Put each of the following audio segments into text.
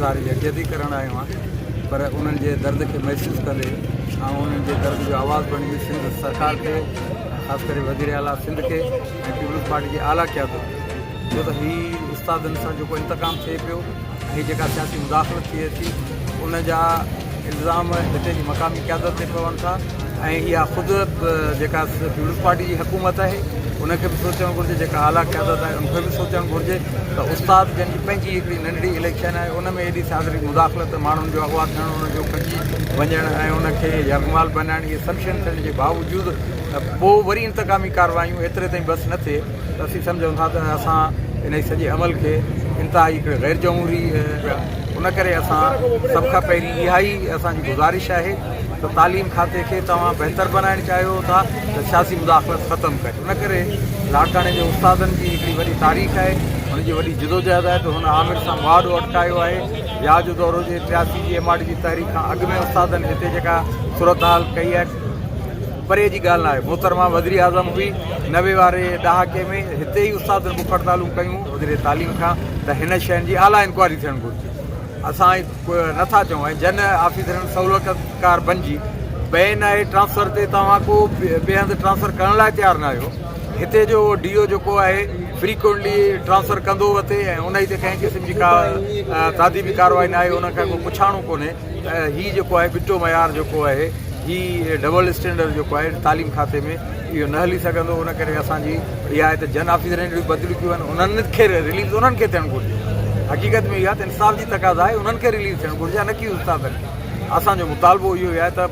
اظهار يڪجهتي ڪرڻ آيو آهيان پر انهن جي درد کي محسوس ڪندي آئون انهن جي درد جو آواز بڻجي سنڌ سرڪار کي خاص ڪري وزير اعليٰ سنڌ کي ۽ پيپلز پارٽي جي اعليٰ قيادت کي ڇو ته هي استادن سان جيڪو انتقام ٿئي پيو ۽ هي جيڪا سياسي مداخلت ٿئي ٿي ان جا الزام هتي جي مقامي قيادت تي پون ٿا ۽ اها خود جيڪا پيپلز پارٽي جي حڪومت آهي ان کي به سوچڻ گهرجي جيڪا اعليٰ قيادت آهي ان کي به سوچڻ گهرجي ته استاد جن جي پنهنجي هڪڙي ننڍڙي اليڪشن آهي ان ۾ ايڏي سياسي مداخلت ماڻهن جو اغوا ٿيڻ ان جو کڄي وڃڻ ۽ ان کي يرغمال بنائڻ اهي سڀ شيون ٿيڻ جي باوجود پوء وري انتقامي ڪارروايون ايتري تائين بس نه ٿئي ته اسين سمجهون ٿا ته اسان انهي سڄي عمل کي انتهائي هڪڙي غير جمهوري ان ڪري اسان سڀ کان پهرين اها ئي اسان جي گذارش آهي ته تعليم کاتي کي توهان بهتر بنائڻ چاهيو ٿا ته سياسي مداخلت ختم ڪريو ان ڪري لاڙڪاڻي جي استادن جي هڪڙي وڏي تاريخ آهي هن جي وڏي جدوجهد آهي ته هن آمر سان مهاڏو اٽڪايو آهي يا جو دور هجي 83 جي ايم آر ڊي جي تحريڪ کان اڳ ۾ استادن هتي جيڪا صورتحال ڪئي آهي پري جي ڳالهه ناهي، محترمه وزيراعظم هئي، 90 واري ڏهاڪي ۾ هتي ئي استادن بک هڙتالون ڪيون، وزير تعليم کان ته هن شين جي اعليٰ انڪوائري ٿيڻ گهرجي، اسان نه ٿا چئون ۽ جن آفيسرن سهولتڪار بنجي بين آهي ٽرانسفر تي توهان ڪو ٻئي هنڌ ٽرانسفر ڪرڻ لاء تيار نه آهيو، هتي جو ڊي او جيڪو آهي فريڪوئنٽلي ٽرانسفر ڪندو وتي ۽ انهي تي ڪنهن قسم جي ڪا تاديبي ڪارروائي ناهي، ان کان ڪو پڇاڻو ڪونهي ته هي جيڪو آهي ٻٽو معيار جيڪو آهي. هي ڊبل اسٽينڊرڊ جيڪو آهي تعليم کاتي ۾ اهو نه هلي سگهندو ان ڪري اسان جي اها آهي ته جن آفيسرن جون بدليون ڪيون آهن انهن کي رليز انهن کي ٿيڻ گهرجي حقيقت ۾ اها ته انصاف جي تقاضا آهي انهن کي رليز ٿيڻ گهرجي نه ڪي استادن کي اسان جو مطالبو اهو آهي ته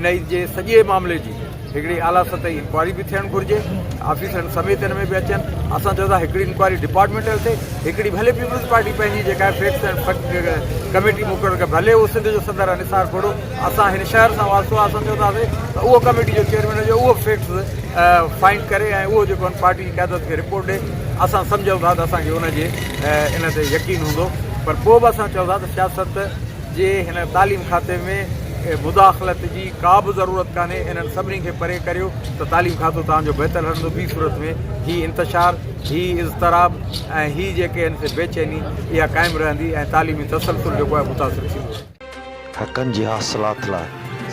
ان جي سڄي معاملي جي هڪڙي اعليٰ سطحي انڪوائري به ٿيڻ گهرجي، آفيسرن سميت ان ۾ به اچن، اسان چئون ٿا هڪڙي انڪوائري ڊپارٽمينٽل ٿئي، هڪڙي ڀلي پيپلز پارٽي پنهنجي جيڪا آهي فيڪٽس اينڊ فيڪٽ ڪميٽي مقرر ڪري، ڀلي اهو سنڌ جو صدر آهي نثار کهڙو، اسان هن شهر سان واسطو آهي، اسان چونداسين ته اهو ڪميٽي جو چيئرمين هجي اهو فيڪٽس فائنڊ ڪري ۽ اهو جيڪو آهي پارٽي جي قيادت کي رپورٽ ڏئي، اسان سمجهون ٿا ته اسان کي ان جي ان تي يقين هوندو پر پوء به اسان چئون ٿا ته سياست جي هن تعليم کاتي ۾ مداخلت جي ڪا به ضرورت ڪانهي انهن سڀني کي پري ڪريو ته تعليم کاتو توهان جو بهتر هلندو ٻي صورت ۾ هي انتشار هي اضطراب ۽ هي جيڪي آهن سي بيچيني اها قائم رهندي ۽ تعليمي تسلسل جيڪو آهي متاثر ٿيندو. حقن جي حاصلات لاء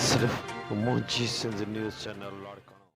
صرف منهنجي سنڌ نيوز چينل لاڙڪاڻو.